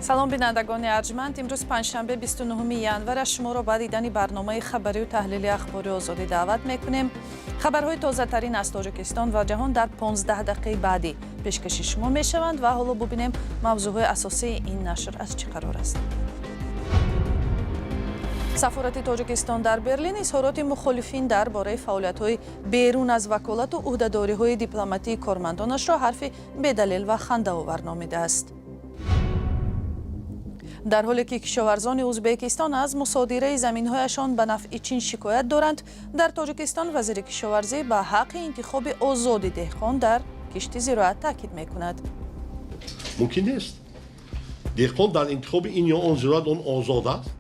Салом, бинандагони арҷманд. Имрӯз панҷшанбе, 29 январ. Шуморо ба дидани барномаи хабарию таҳлили Ахбори Озодӣ даъват мекунем. Хабарҳои тозатарин аз Тоҷикистон ва ҷаҳон дар 15 дақиқаи баъдӣ пешкаши шумо мешаванд. Ва ҳоло бубинем, мавзӯъҳои асосии ин нашр аз чӣ қарор аст. Сафорати Тоҷикистон дар Берлин изҳороти мухолифин дар бораи фаъолиятҳои берун аз ваколату ӯҳдадориҳои дипломатии кормандонашро ҳарфи бедалел ва хандаовар номидааст. Дар ҳоле ки кишоварзони Ӯзбекистон аз мусодираи заминҳояшон ба нафъи Чин шикоят доранд, дар Тоҷикистон вазири кишоварзӣ ба ҳаққи интихоби озоди деҳқон дар кишти зироат таъкид мекунад. Мумкин нест. Деҳқон дар интихоби ин ё он зироат он озод аст.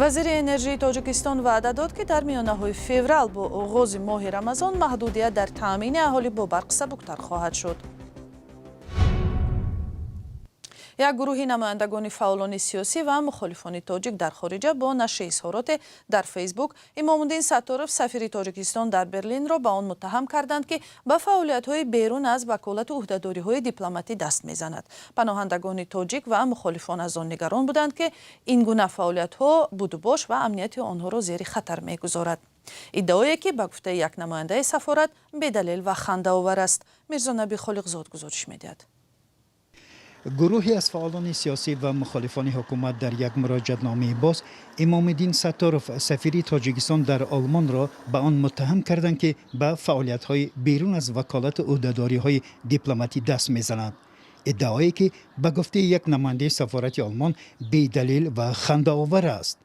Вазири энержии Тоҷикистон ваъда дод, ки дар миёнаҳои феврал бо оғози моҳи Рамазон маҳдудият дар таъмини аҳолӣ бо барқ сабуктар хоҳад шуд. Як гурӯҳи намояндагони фаъолони сиёсӣ ва мухолифони тоҷик дар хориҷа бо нашри изҳороте дар Фейсбук Имомуддин Сатторов, сафири Тоҷикистон дар Берлинро ба он муттаҳам карданд, ки ба фаъолиятҳои берун аз ваколату ӯҳдадориҳои дипломатӣ даст мезанад. Паноҳандагони тоҷик ва мухолифон аз он нигарон буданд, ки ин гуна фаъолиятҳо будубош ва амнияти онҳоро зери хатар мегузорад, иддаое ки, ба гуфтаи як намояндаи сафорат, бедалел ва хандаовар аст. Мирзонаби Холиқзод гузориш медиҳад. Гурӯҳе аз фаъолони сиёсӣ ва мухолифони ҳукумат дар як муроҷиатномаи боз Имомиддин Сатторов, сафири Тоҷикистон дар Олмонро ба он муттаҳам карданд, ки ба фаъолиятҳои берун аз ваколату ӯҳдадориҳои дипломатӣ даст мезанад, иддаое ки, ба гуфтаи як намояндаи сафорати Олмон, бедалел ва хандаовар аст.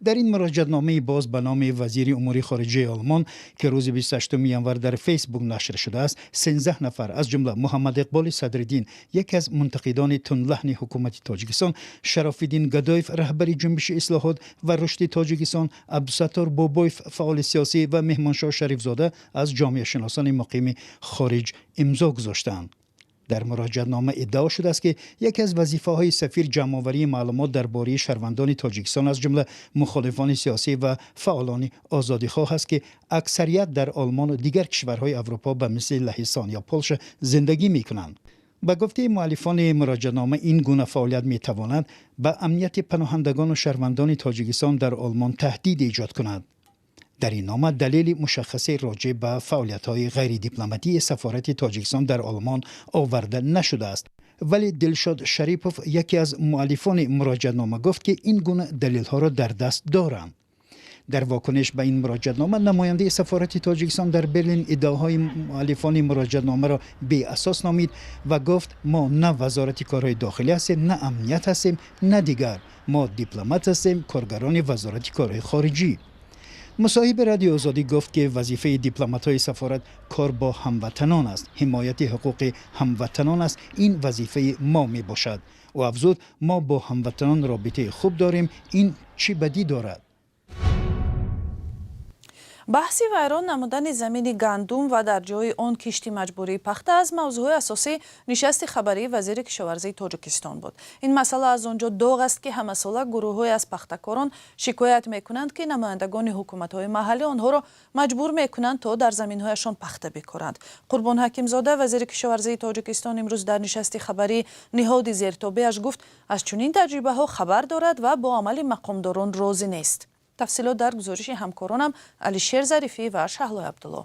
Дар ин муроҷиатномаи боз ба номи вазири умури хориҷаи Олмон, ки рӯзи 28 январ дар Фейсбук нашр шудааст, 13 нафар, аз ҷумла Муҳаммад Иқболи Садриддин, яке аз мунтақидони тундлаҳни ҳукумати Тоҷикистон, Шарофиддин Гадоев, раҳбари Ҷунбиши ислоҳот ва рушди Тоҷикистон, Абдусаттор Бобоев, фаъоли сиёсӣ, ва Меҳмоншоҳ Шарифзода аз ҷомеашиносони муқими хориҷ имзо гузоштаанд. Дар муроҷиатнома иддао шудааст, ки яке аз вазифаҳои сафир ҷамъоварии маълумот дар бораи шаҳрвандони Тоҷикистон, аз ҷумла мухолифони сиёсӣ ва фаъолони озодихоҳ аст, ки аксарият дар Олмону дигар кишварҳои Аврупо, ба мисли Лаҳистон ё Полша, зиндагӣ мекунанд. Ба гуфтаи муаллифони муроҷиатнома, ин гуна фаъолият метавонад ба амнияти паноҳандагону шаҳрвандони Тоҷикистон дар Олмон таҳдид эҷод кунад. Дар ин нома далели мушаххасе роҷеъ ба фаъолиятҳои ғайридипломатии сафорати Тоҷикистон дар Олмон оварда нашудааст, вале Дилшод Шарипов, яке аз муаллифони муроҷиатнома, гуфт, ки ин гуна далелҳоро дар даст доранд. Дар вокуниш ба ин муроҷиатнома намояндаи сафорати Тоҷикистон дар Берлин иддаоҳои муаллифони муроҷиатномаро беасос номид ва гуфт: «Мо на Вазорати корҳои дохилӣ ҳастем, на амният ҳастем, на дигар. Мо дипломат ҳастем, коргарони Вазорати корҳои хориҷӣ». Мусоҳиби Радиои Озодӣ гуфт, ки вазифаи дипломатҳои сафорат кор бо ҳамватанон аст, ҳимояти ҳуқуқи ҳамватанон аст. «Ин вазифаи мо мебошад», ӯ афзуд. «Мо бо ҳамватанон робитаи хуб дорем. Ин чӣ бадӣ дорад?» Баҳси вайрон намудани замини гандум ва дар ҷои он кишти маҷбурии пахта аз мавзӯъҳои асосии нишасти хабарии вазири кишоварзии Тоҷикистон буд. Ин масъала аз он ҷо доғ аст, ки ҳамасола гурӯҳҳое аз пахтакорон шикоят мекунанд, ки намояндагони ҳукуматҳои маҳаллӣ онҳоро маҷбур мекунанд, то дар заминҳояшон пахта бикоранд. Қурбон Ҳакимзода, вазири кишоварзии Тоҷикистон, имрӯз дар нишасти хабарии ниҳоди зертобеаш гуфт, аз чунин таҷрибаҳо хабар дорад ва бо амали мақомдорон розӣ нест. Тафсилот дар гузориши ҳамкоронам Алишер Зарифӣ ва Шаҳлои Абдулло.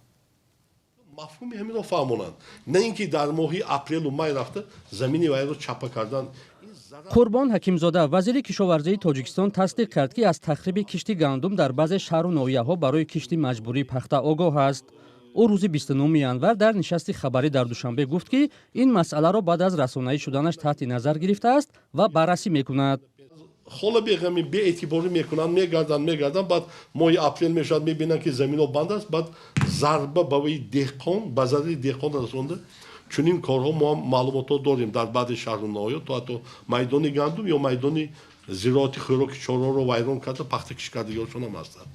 Мафҳуми ҳаминро фаҳмонанд, на ин ки дар моҳи апрелу май рафта замини вайро чапа кардан. Қурбон Ҳакимзода, вазири кишоварзии Тоҷикистон, тасдиқ кард, ки аз тахриби кишти гандум дар баъзе шаҳру ноҳияҳо барои кишти маҷбурии пахта огоҳ аст. Ӯ рӯзи 29 январ дар нишасти хабарӣ дар Душанбе гуфт, ки ин масъаларо баъд аз расонаӣ шуданаш таҳти назар гирифтааст ва баррасӣ мекунад. Ҳоло беғами беэътиборӣ мекунанд, мегарданд, мегарданд, баъд моҳи апрел мешавад, мебинанд, ки заминҳо банд аст, баъд зарба ба ваи деҳқон, ба зарари деҳқон расонда. Чунин корҳо мо ҳам маълумотҳо дорем, дар баъди шаҳру ноҳиё то ҳатто майдони гандум ё майдони зироати хӯроки чорворо вайрон карда, пахта кишт кардагиҳошон ҳам ҳастанд.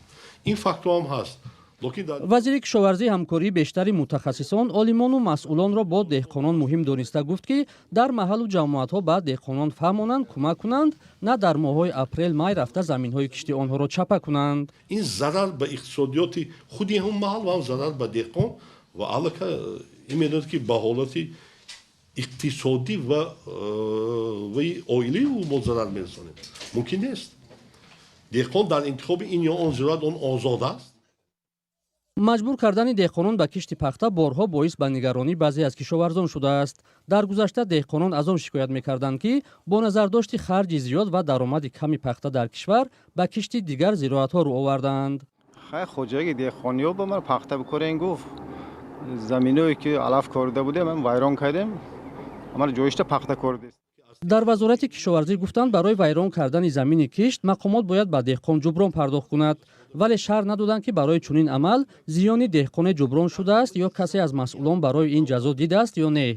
Ин фактҳо ҳам ҳаст. Вазири кишоварзӣ ҳамкории бештари мутахассисон, олимону масъулонро бо деҳқонон муҳим дониста, гуфт, ки дар маҳаллу ҷамоатҳо ба деҳқонон фаҳмонанд, кӯмак кунанд, на дар моҳҳои апрел май рафта заминҳои кишти онҳоро чапа кунанд. Ин зарар ба иқтисодиёти худи ҳам маҳал ва ҳам зарар ба деҳқон ва аллакай ин медонад, ки ба ҳолати Иқтисодӣ ва оилаи ӯ мо зарар мерасонем. Мумкин нест. Деҳқон дар интихоби ин ё он зироат он озод аст. Маҷбур кардани деҳқонон ба кишти пахта борҳо боис ба нигаронии баъзе аз кишоварзон шудааст. Дар гузашта деҳқонон аз он шикоят мекарданд, ки бо назардошти харҷи зиёд ва даромади ками пахта дар кишвар ба кишти дигар зироатҳо рӯ овардаанд. Хай, хоҷагии деҳқониҳо ба ман пахта бикорен гуфт. Заминое ки алаф корида будем, вайрон кардем, амал ҷоишта пахта коридест. Дар Вазорати кишоварзӣ гуфтанд, барои вайрон кардани замини кишт мақомот бояд ба деҳқон ҷуброн пардохт кунад, вале шарҳ надоданд, ки барои чунин амал зиёни деҳқоне ҷуброн шудааст ё касе аз масъулон барои ин ҷазо дидааст ё не.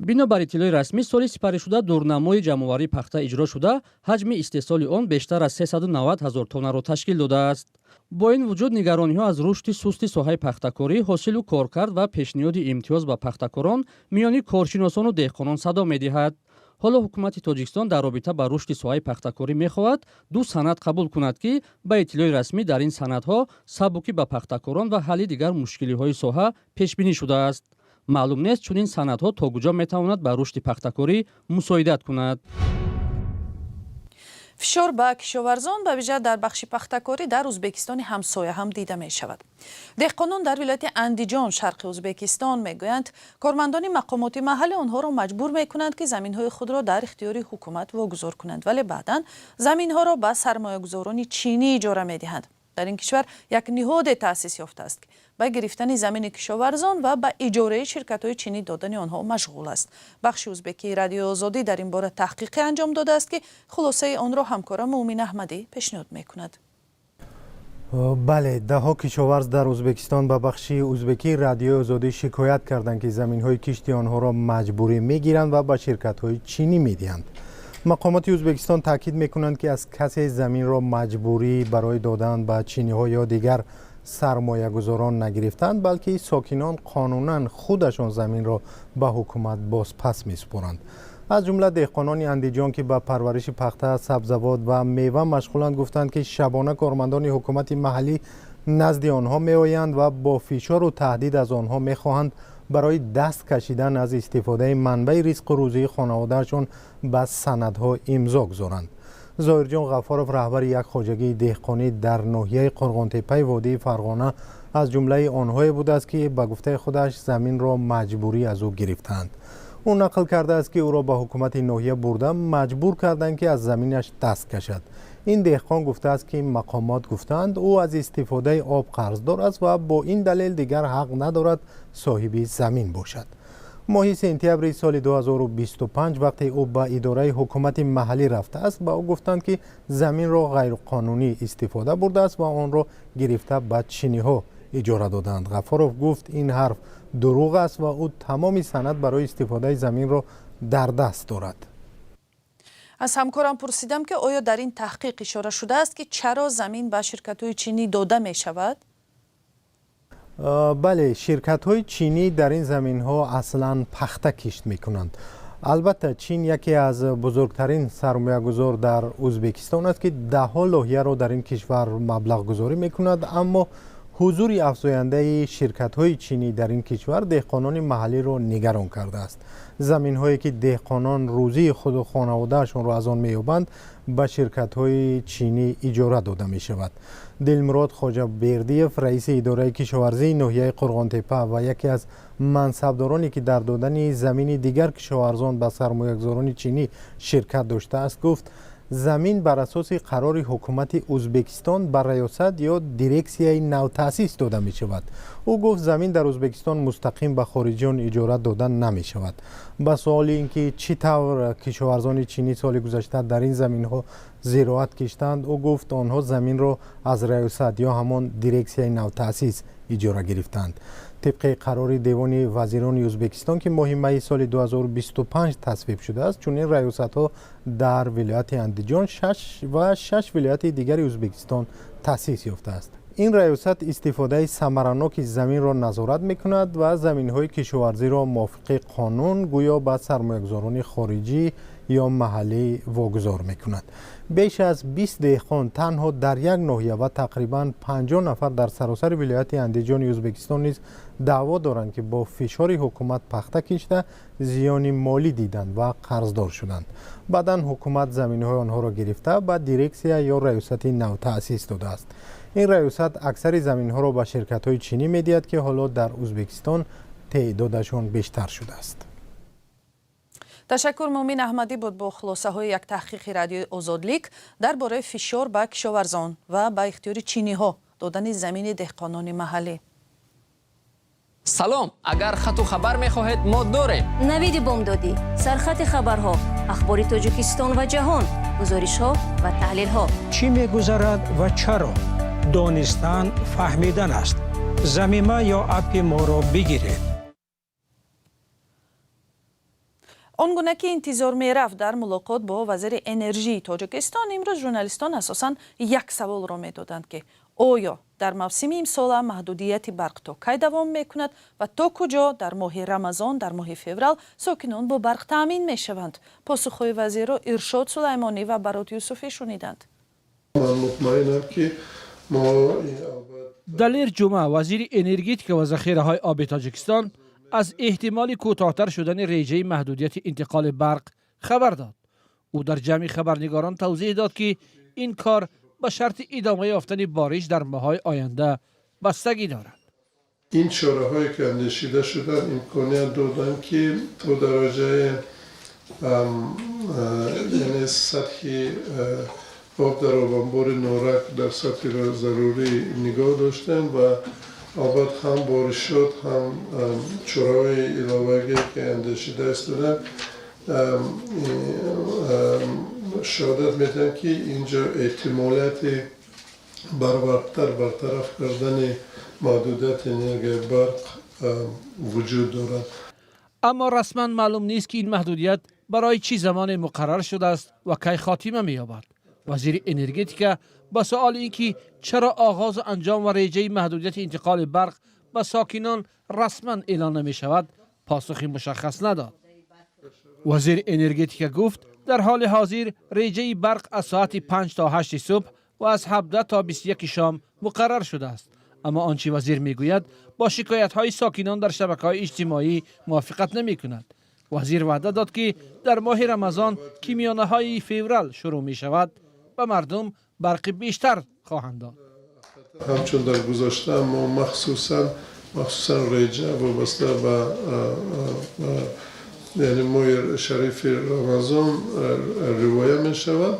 Бино бар иттилои расмӣ, соли сипаришуда дурнамои ҷамъоварии пахта иҷро шуда, ҳаҷми истеҳсоли он бештар аз 390 ҳазор тоннаро ташкил додааст. Бо ин вуҷуд, нигарониҳо аз рушди сусти соҳаи пахтакорӣ, ҳосилу коркард ва пешниҳоди имтиёз ба пахтакорон миёни коршиносону деҳқонон садо медиҳад. Ҳоло ҳукумати Тоҷикистон дар робита ба рушди соҳаи пахтакорӣ мехоҳад ду санад қабул кунад, ки ба иттилои расмӣ дар ин санадҳо сабукӣ ба пахтакорон ва ҳалли дигар мушкилиҳои соҳа пешбинӣ шудааст. Маълум нест, чунин санадҳо то куҷо метавонад ба рушди пахтакорӣ мусоидат кунад. Фишор ба кишоварзон, ба вижа дар бахши пахтакорӣ, дар Ӯзбекистони ҳамсоя ҳам дида мешавад. Деҳқонон дар вилояти Андиҷон, шарқи Ӯзбекистон, мегӯянд, кормандони мақомоти маҳаллӣ онҳоро маҷбур мекунанд, ки заминҳои худро дар ихтиёри ҳукумат вогузор кунанд, вале баъдан заминҳоро ба сармоягузорони чинӣ иҷора медиҳанд. Дар ин кишвар як ниҳоде таъсис ёфтааст, ки ба гирифтани замини кишоварзон ва ба иҷораи ширкатҳои чинӣ додани онҳо машғул аст. Бахши узбекии Радиои Озодӣ дар ин бора таҳқиқе анҷом додааст, ки хулосаи онро ҳамкорам Муъмин Аҳмадӣ пешниҳод мекунад. Бале, даҳҳо кишоварз дар Ӯзбекистон ба бахши узбекии Радиои Озодӣ шикоят карданд, ки заминҳои кишти онҳоро маҷбурӣ мегиранд ва ба ширкатҳои чинӣ медиҳанд. Мақомоти Ӯзбекистон таъкид мекунанд, ки аз касе заминро маҷбурӣ барои додан ба чиниҳо ё дигар сармоягузорон нагирифтанд, балки сокинон қонунан худашон заминро ба ҳукумат бозпас месупоранд. Аз ҷумла деҳқонони Андиҷон, ки ба парвариши пахта, сабзавот ва мева машғуланд, гуфтанд, ки шабона кормандони ҳукумати маҳаллӣ назди онҳо меоянд ва бо фишору таҳдид аз онҳо мехоҳанд барои даст кашидан аз истифодаи манбаи ризқу рӯзии хонаводаашон ба санадҳо имзо гузоранд. Зоҳирҷон Ғаффоров, раҳбари як хоҷагии деҳқонӣ дар ноҳияи Қурғонтеппаи водии Фарғона, аз ҷумлаи онҳое будааст, ки ба гуфтаи худаш заминро маҷбурӣ аз ӯ гирифтаанд. Ӯ нақл кардааст, ки ӯро ба ҳукумати ноҳия бурда маҷбур карданд, ки аз заминаш даст кашад. Ин деҳқон гуфтааст, ки мақомот гуфтаанд, ӯ аз истифодаи об қарздор аст ва бо ин далел дигар ҳақ надорад соҳиби замин бошад. Моҳи сентябри соли 2025, вақте ӯ ба идораи ҳукумати маҳаллӣ рафтааст, ба ӯ гуфтанд, ки заминро ғайриқонунӣ истифода бурдааст ва онро гирифта ба чиниҳо иҷора додаанд. Ғаффоров гуфт, ин ҳарф дурӯғ аст ва ӯ тамоми санад барои истифодаи заминро дар даст дорад. Аз ҳамкорам пурсидам, ки оё дар ин таҳқиқ ишора шудааст, ки чаро замин ба ширкатҳои чинӣ дода мешавад? Бале, ширкатҳои чинӣ дар ин заминҳо аслан пахта кишт мекунанд. Албатта, Чин яке аз бузургтарин сармоягузор дар Ӯзбекистон аст, ки даҳҳо лоҳияро дар ин кишвар маблағгузорӣ мекунад, аммо ҳузури афзояндаи ширкатҳои чинӣ дар ин кишвар деҳқонони маҳаллиро нигарон кардааст. Заминҳое ки деҳқонон рӯзии худу хонаводаашонро аз он меёбанд, ба ширкатҳои чинӣ иҷора дода мешавад. Дилмурод Хоҷабердиев, раиси идораи кишоварзии ноҳияи Қурғонтеппа ва яке аз мансабдороне, ки дар додани замини дигар кишоварзон ба сармоягузорони чинӣ ширкат доштааст, гуфт, замин бар асоси қарори ҳукумати Ӯзбекистон ба раёсат ё дирексияи навтаъсис дода мешавад. Ӯ гуфт, замин дар Ӯзбекистон мустақим ба хориҷиён иҷора дода намешавад. Ба суоли ин ки чӣ тавр кишоварзони чинӣ соли гузашта дар ин заминҳо зироат киштанд, ӯ гуфт, онҳо заминро аз раёсат ё ҳамон дирексияи навтаъсис иҷора гирифтанд. Тибқи қарори Девони вазирони Ӯзбекистон, ки моҳи майи соли 2025 тасвиб шудааст, чунин раёсатҳо дар вилояти Андиҷон ва шаш вилояти дигари Ӯзбекистон таъсис ёфтааст. Ин раёсат истифодаи самараноки заминро назорат мекунад ва заминҳои кишоварзиро мувофиқи қонун гӯё ба сармоягузорони хориҷӣ ё маҳаллӣ вогузор мекунад. Беш аз 20 деҳқон танҳо дар як ноҳия ва тақрибан 50 нафар дар саросари вилояти Андиҷони Ӯзбекистон низ Даъво доранд, ки бо фишори ҳукумат пахта кишта, зиёни молӣ диданд ва қарздор шуданд. Баъдан ҳукумат заминҳои онҳоро гирифта, ба дирексия ё раёсати навтаъсис додааст. Ин раёсат аксари заминҳоро ба ширкатҳои чинӣ медиҳад, ки ҳоло дар Ӯзбекистон теъдодашон бештар шудааст. Ташаккур. Муъмин Аҳмадӣ буд бо хулосаҳои як таҳқиқи Радиои Озодлик дар бораи фишор ба кишоварзон ва ба ихтиёри чиниҳо додани замини деҳқонони маҳаллӣ. Салом, агар хату хабар мехоҳед, мо дорем. Навиди бомдодӣ, сархати хабарҳо, ахбори Тоҷикистон ва ҷаҳон, гузоришҳо ва таҳлилҳо. Чӣ мегузарад ва чаро? Донистан фаҳмидан аст. Замима ё аппи моро бигиред. Он гуна ки интизор мерафт, дар мулоқот бо вазири энержии Тоҷикистон имрӯз журналистон асосан як саволро медоданд, ки оё дар мавсими имсола маҳдудияти барқ то кай давом мекунад ва то куҷо дар моҳи Рамазон, дар моҳи феврал, сокинон бо барқ таъмин мешаванд. Посухҳои вазирро Иршод Сулаймонӣ ва Барот Юсуфӣ шуниданд. Ман мутмаинам, ки мо Далер Ҷума, вазири энергетика ва захираҳои оби Тоҷикистон, аз эҳтимоли кӯтоҳтар шудани реҷаи маҳдудияти интиқоли барқ хабар дод. Ӯ дар ҷамъи хабарнигорон тавзеҳ дод, ки ин кор ба шарти идома ёфтани бориш дар моҳҳои оянда бастагӣ дорад. Ин чораҳое ки андешида шуданд, имконият доданд, ки то дараҷаи, яъне сатҳи об дар обанбори Норак дар сатҳи зарурӣ нигоҳ доштем ва албатта ҳам боришот, ҳам чораҳои иловагие ки андешида истоданд, шаҳодат медиҳанд, ки инҷо эҳтимолияти барвақттар бартараф кардани маҳдудияти энергияи барқ вуҷуд дорад. Аммо расман маълум нест, ки ин маҳдудият барои чӣ замоне муқаррар шудааст ва кай хотима меёбад. Вазири энергетика ба суоли ин ки чаро оғозу анҷом ва реҷаи маҳдудияти интиқоли барқ ба сокинон расман эълон намешавад, посухи мушаххас надод. Вазири энергетика гуфт, дар ҳоли ҳозир реҷаи барқ аз соати 5 то 8 субҳ ва аз 17 то 21 шом муқаррар шудааст. Аммо он чи вазир мегӯяд, бо шикоятҳои сокинон дар шабакаҳои иҷтимоӣ мувофиқат намекунад. Вазир ваъда дод, ки дар моҳи Рамазон, ки миёнаҳои феврал шурӯъ мешавад, ба мардум барқи бештар хоҳанд дод. Ҳамчун дар гузашта мо махсусан реҷа вобаста ба, яъне, моҳи шарифи Рамазон ривоя мешавад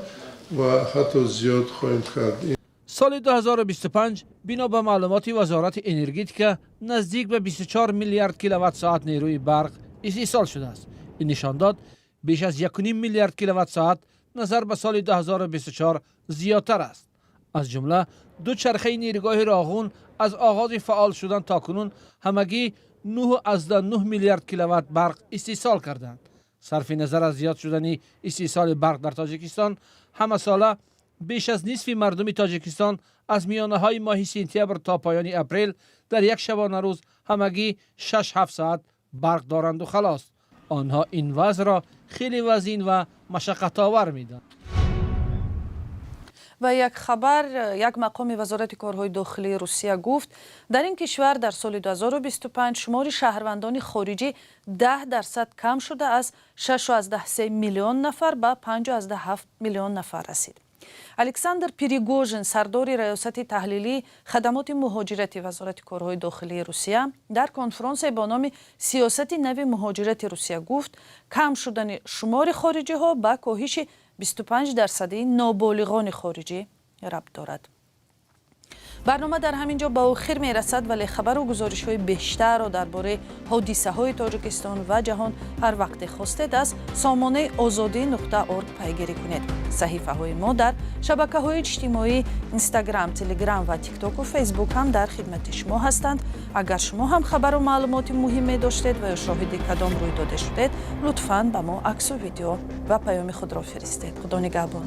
ва ҳатто зиёд хоҳем кард. Соли 2025, бино ба маълумоти Вазорати энергетика, наздик ба 24 миллиард киловатт-соат нерӯи барқ истеҳсол шудааст. Ин нишондод беш аз 1,5 миллиард киловатт-соат назар ба соли 2024 зиёдтар аст. Аз ҷумла ду чархаи нерӯгоҳи Роғун аз оғози фаъол шудан то кунун ҳамагӣ 9,9 миллиард киловатт барқ истеҳсол карданд. Сарфи назар аз зиёд шудани истеҳсоли барқ дар Тоҷикистон, ҳамасола беш аз нисфи мардуми Тоҷикистон аз миёнаҳои моҳи сентябр то поёни апрел дар як шабонарӯз ҳамагӣ 6-7 соат барқ доранду халос. Онҳо ин вазъро хеле вазин ва машаққатовар медонанд. Ва як хабар: як мақоми Вазорати корҳои дохилии Русия гуфт, дар ин кишвар дар соли 2025 шумори шаҳрвандони хориҷӣ 10% кам шуда, аз 6,3 миллион нафар ба 5,7 миллион нафар расид. Александр Перегожин, сардори раёсати таҳлилии хадамоти муҳоҷирати Вазорати корҳои дохилии Русия, дар конфронсия бо номи «Сиёсати нави муҳоҷирати Русия» гуфт, кам шудани шумори хориҷиҳо ба коҳиши 25 дарсадии ноболиғони хориҷӣ рабт дорад. Барнома дар ҳамин ҷо ба охир мерасад, вале хабару гузоришҳои бештарро дар бораи ҳодисаҳои Тоҷикистон ва ҷаҳон ҳар вақте хостед аз сомонаи озодӣ.орг пайгирӣ кунед. Саҳифаҳои мо дар шабакаҳои иҷтимоӣ, Инстаграм, Телеграм ва Тиктоку Фейсбук ҳам дар хидмати шумо ҳастанд. Агар шумо ҳам хабару маълумоти муҳиме доштед ва ё шоҳиди кадом рӯйдоде шудед, лутфан ба мо аксу видео ва паёми худро фиристед. Худо нигаҳбон.